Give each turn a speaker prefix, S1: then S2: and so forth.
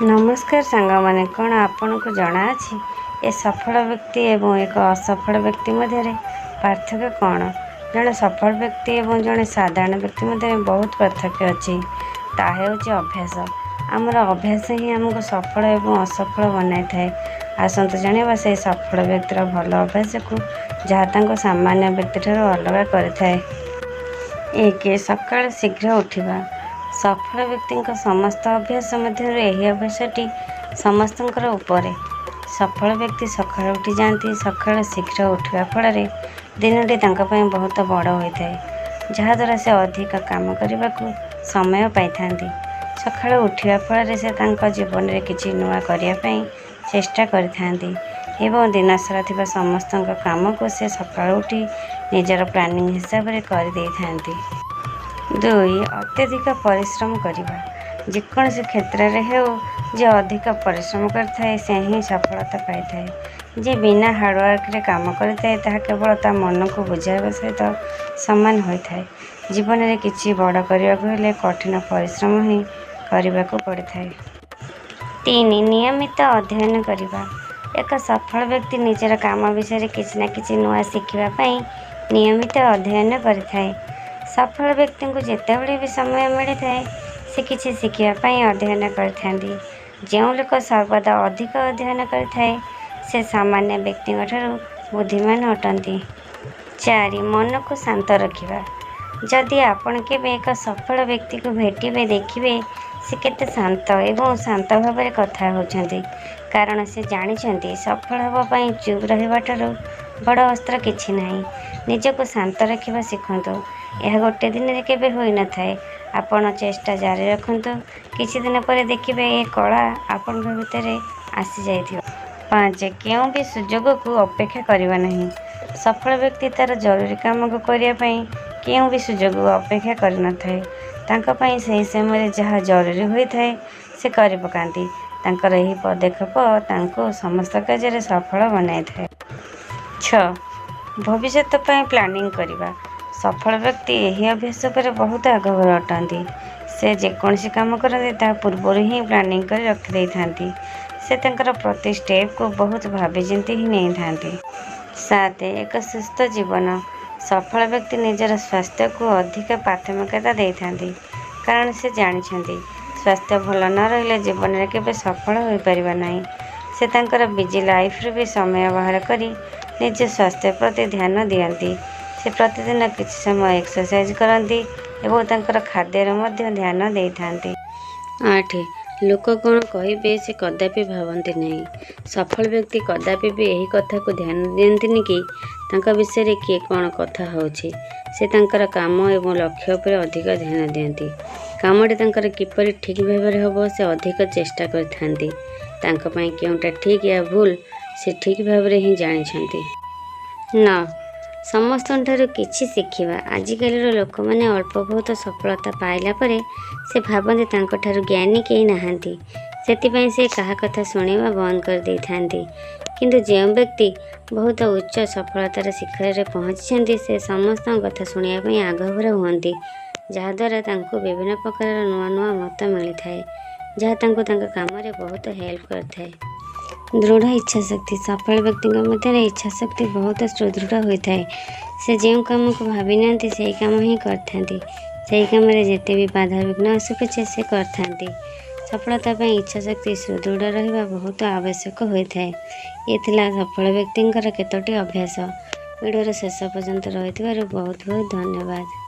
S1: ନମସ୍କାର ସାଙ୍ଗମାନେ, କ'ଣ ଆପଣଙ୍କୁ ଜଣାଅଛି ଏ ସଫଳ ବ୍ୟକ୍ତି ଏବଂ ଏକ ଅସଫଳ ବ୍ୟକ୍ତି ମଧ୍ୟରେ ପାର୍ଥକ୍ୟ କ'ଣ? ଜଣେ ସଫଳ ବ୍ୟକ୍ତି ଏବଂ ଜଣେ ସାଧାରଣ ବ୍ୟକ୍ତି ମଧ୍ୟରେ ବହୁତ ପାର୍ଥକ୍ୟ ଅଛି। ତାହା ହେଉଛି ଅଭ୍ୟାସ। ଆମର ଅଭ୍ୟାସ ହିଁ ଆମକୁ ସଫଳ ଏବଂ ଅସଫଳ ବନାଇଥାଏ। ଆସନ୍ତୁ ଜାଣିବା ସେହି ସଫଳ ବ୍ୟକ୍ତିର ଭଲ ଅଭ୍ୟାସକୁ, ଯାହା ତାଙ୍କୁ ସାମାନ୍ୟ ବ୍ୟକ୍ତିଠାରୁ ଅଲଗା କରିଥାଏ। 1. ସକାଳୁ ଶୀଘ୍ର ଉଠିବା। ସଫଳ ବ୍ୟକ୍ତିଙ୍କ ସମସ୍ତ ଅଭ୍ୟାସ ମଧ୍ୟରୁ ଏହି ଅଭ୍ୟାସଟି ସମସ୍ତଙ୍କର ଉପରେ। ସଫଳ ବ୍ୟକ୍ତି ସକାଳୁ ଉଠିଯାଆନ୍ତି। ସକାଳୁ ଶୀଘ୍ର ଉଠିବା ଫଳରେ ଦିନଟି ତାଙ୍କ ପାଇଁ ବହୁତ ବଡ଼ ହୋଇଥାଏ, ଯାହାଦ୍ୱାରା ସେ ଅଧିକ କାମ କରିବାକୁ ସମୟ ପାଇଥାନ୍ତି। ସକାଳୁ ଉଠିବା ଫଳରେ ସେ ତାଙ୍କ ଜୀବନରେ କିଛି ନୂଆ କରିବା ପାଇଁ ଚେଷ୍ଟା କରିଥାନ୍ତି ଏବଂ ଦିନସାରା ଥିବା ସମସ୍ତଙ୍କ କାମକୁ ସେ ସକାଳୁ ଉଠି ନିଜର ପ୍ଲାନିଂ ହିସାବରେ କରିଦେଇଥାନ୍ତି। 2. ଅତ୍ୟଧିକ ପରିଶ୍ରମ କରିବା। ଯେକୌଣସି କ୍ଷେତ୍ରରେ ହେଉ, ଯିଏ ଅଧିକ ପରିଶ୍ରମ କରିଥାଏ ସେ ହିଁ ସଫଳତା ପାଇଥାଏ। ଯିଏ ବିନା ହାର୍ଡ଼ୱାର୍କରେ କାମ କରିଥାଏ, ତାହା କେବଳ ତା ମନକୁ ବୁଝାଇବା ସହିତ ସମାନ ହୋଇଥାଏ। ଜୀବନରେ କିଛି ବଡ଼ କରିବାକୁ ହେଲେ କଠିନ ପରିଶ୍ରମ ହିଁ କରିବାକୁ ପଡ଼ିଥାଏ। 3. ନିୟମିତ ଅଧ୍ୟୟନ କରିବା। ଏକ ସଫଳ ବ୍ୟକ୍ତି ନିଜର କାମ ବିଷୟରେ କିଛି ନା କିଛି ନୂଆ ଶିଖିବା ପାଇଁ ନିୟମିତ ଅଧ୍ୟୟନ କରିଥାଏ। ସଫଳ ବ୍ୟକ୍ତିଙ୍କୁ ଯେତେବେଳେ ବି ସମୟ ମିଳିଥାଏ, ସେ କିଛି ଶିଖିବା ପାଇଁ ଅଧ୍ୟୟନ କରିଥାନ୍ତି। ଯେଉଁ ଲୋକ ସର୍ବଦା ଅଧିକ ଅଧ୍ୟୟନ କରିଥାଏ, ସେ ସାମାନ୍ୟ ବ୍ୟକ୍ତିଙ୍କଠାରୁ ବୁଦ୍ଧିମାନ ଅଟନ୍ତି। 4. ମନକୁ ଶାନ୍ତ ରଖିବା। ଯଦି ଆପଣ କେବେ ଏକ ସଫଳ ବ୍ୟକ୍ତିକୁ ଭେଟିବେ, ଦେଖିବେ ସେ କେତେ ଶାନ୍ତ ଏବଂ ଶାନ୍ତ ଭାବରେ କଥା ହେଉଛନ୍ତି। କାରଣ ସେ ଜାଣିଛନ୍ତି, ସଫଳ ହେବା ପାଇଁ ଚୁପ୍ ରହିବାଠାରୁ ବଡ଼ ଅସ୍ତ୍ର କିଛି ନାହିଁ। ନିଜକୁ ଶାନ୍ତ ରଖିବା ଶିଖନ୍ତୁ। ଏହା ଗୋଟେ ଦିନରେ କେବେ ହୋଇନଥାଏ। ଆପଣ ଚେଷ୍ଟା ଜାରି ରଖନ୍ତୁ। କିଛି ଦିନ ପରେ ଦେଖିବେ ଏ କଳା ଆପଣଙ୍କ ଭିତରେ ଆସିଯାଇଥିବ। 5. କେଉଁ ବି ସୁଯୋଗକୁ ଅପେକ୍ଷା କରିବା ନାହିଁ। ସଫଳ ବ୍ୟକ୍ତି ତା'ର ଜରୁରୀ କାମକୁ କରିବା ପାଇଁ କେଉଁ ବି ସୁଯୋଗକୁ ଅପେକ୍ଷା କରିନଥାଏ। ତାଙ୍କ ପାଇଁ ସେହି ସମୟରେ ଯାହା ଜରୁରୀ ହୋଇଥାଏ, ସେ କରିପକାନ୍ତି। ତାଙ୍କର ଏହି ପଦକ୍ଷେପ ତାଙ୍କୁ ସମସ୍ତ କାର୍ଯ୍ୟରେ ସଫଳ ବନାଇଥାଏ। 6. ଭବିଷ୍ୟତ ପାଇଁ ପ୍ଲାନିଂ କରିବା। ସଫଳ ବ୍ୟକ୍ତି ଏହି ଅଭ୍ୟାସ ଉପରେ ବହୁତ ଆଗଭର ଅଟନ୍ତି। ସେ ଯେକୌଣସି କାମ କରନ୍ତି, ତାହା ପୂର୍ବରୁ ହିଁ ପ୍ଲାନିଂ କରି ରଖିଦେଇଥାନ୍ତି। ସେ ତାଙ୍କର ପ୍ରତି ଷ୍ଟେପକୁ ବହୁତ ଭାବିଚିନ୍ତି ହିଁ ନେଇଥାନ୍ତି। 7. ଏକ ସୁସ୍ଥ ଜୀବନ। ସଫଳ ବ୍ୟକ୍ତି ନିଜର ସ୍ୱାସ୍ଥ୍ୟକୁ ଅଧିକ ପ୍ରାଥମିକତା ଦେଇଥାନ୍ତି। କାରଣ ସେ ଜାଣିଛନ୍ତି, ସ୍ୱାସ୍ଥ୍ୟ ଭଲ ନ ରହିଲେ ଜୀବନରେ କେବେ ସଫଳ ହୋଇପାରିବ ନାହିଁ। ସେ ତାଙ୍କର ବିଜି ଲାଇଫରୁ ବି ସମୟ ବାହାର କରି ନିଜ ସ୍ୱାସ୍ଥ୍ୟ ପ୍ରତି ଧ୍ୟାନ ଦିଅନ୍ତି। ସେ ପ୍ରତିଦିନ କିଛି ସମୟ ଏକ୍ସରସାଇଜ କରନ୍ତି ଏବଂ ତାଙ୍କର ଖାଦ୍ୟର ମଧ୍ୟ ଧ୍ୟାନ ଦେଇଥାନ୍ତି। 8. ଲୋକ କ'ଣ କହିବେ ସେ କଦାପି ଭାବନ୍ତି ନାହିଁ। ସଫଳ ବ୍ୟକ୍ତି କଦାପି ବି ଏହି କଥାକୁ ଧ୍ୟାନ ଦିଅନ୍ତିନି କି ତାଙ୍କ ବିଷୟରେ କିଏ କ'ଣ କଥା ହେଉଛି। ସେ ତାଙ୍କର କାମ ଏବଂ ଲକ୍ଷ୍ୟ ଉପରେ ଅଧିକ ଧ୍ୟାନ ଦିଅନ୍ତି। କାମଟି ତାଙ୍କର କିପରି ଠିକ୍ ଭାବରେ ହେବ, ସେ ଅଧିକ ଚେଷ୍ଟା କରିଥାନ୍ତି। ତାଙ୍କ ପାଇଁ କେଉଁଟା ଠିକ୍ ୟା ଭୁଲ, ସେ ଠିକ୍ ଭାବରେ ହିଁ ଜାଣିଛନ୍ତି। 9. ସମସ୍ତଙ୍କଠାରୁ କିଛି ଶିଖିବା। ଆଜିକାଲିର ଲୋକମାନେ ଅଳ୍ପ ବହୁତ ସଫଳତା ପାଇଲା ପରେ ସେ ଭାବନ୍ତି ତାଙ୍କଠାରୁ ଜ୍ଞାନୀ କେହି ନାହାନ୍ତି। ସେଥିପାଇଁ ସେ କାହା କଥା ଶୁଣିବା ବନ୍ଦ କରିଦେଇଥାନ୍ତି। କିନ୍ତୁ ଯେଉଁ ବ୍ୟକ୍ତି ବହୁତ ଉଚ୍ଚ ସଫଳତାର ଶିଖରରେ ପହଞ୍ଚିଛନ୍ତି, ସେ ସମସ୍ତଙ୍କ କଥା ଶୁଣିବା ପାଇଁ ଆଗଭର ହୁଅନ୍ତି, ଯାହାଦ୍ୱାରା ତାଙ୍କୁ ବିଭିନ୍ନ ପ୍ରକାରର ନୂଆ ନୂଆ ମତ ମିଳିଥାଏ, ଯାହା ତାଙ୍କୁ ତାଙ୍କ କାମରେ ବହୁତ ହେଲ୍ପ କରିଥାଏ। ଦୃଢ଼ ଇଚ୍ଛାଶକ୍ତି। ସଫଳ ବ୍ୟକ୍ତିଙ୍କ ମଧ୍ୟରେ ଇଚ୍ଛାଶକ୍ତି ବହୁତ ସୁଦୃଢ଼ ହୋଇଥାଏ। ସେ ଯେଉଁ କାମକୁ ଭାବି ନିଅନ୍ତି, ସେହି କାମ ହିଁ କରିଥାନ୍ତି। ସେହି କାମରେ ଯେତେ ବି ବାଧାବିଘ୍ନ ଆସୁ ପଛେ ସେ କରିଥାନ୍ତି। ସଫଳତା ପାଇଁ ଇଚ୍ଛାଶକ୍ତି ସୁଦୃଢ଼ ରହିବା ବହୁତ ଆବଶ୍ୟକ ହୋଇଥାଏ। ଏ ଥିଲା ସଫଳ ବ୍ୟକ୍ତିଙ୍କର କେତୋଟି ଅଭ୍ୟାସ। ଭିଡ଼ିଓର ଶେଷ ପର୍ଯ୍ୟନ୍ତ ରହିଥିବାରୁ ବହୁତ ବହୁତ ଧନ୍ୟବାଦ।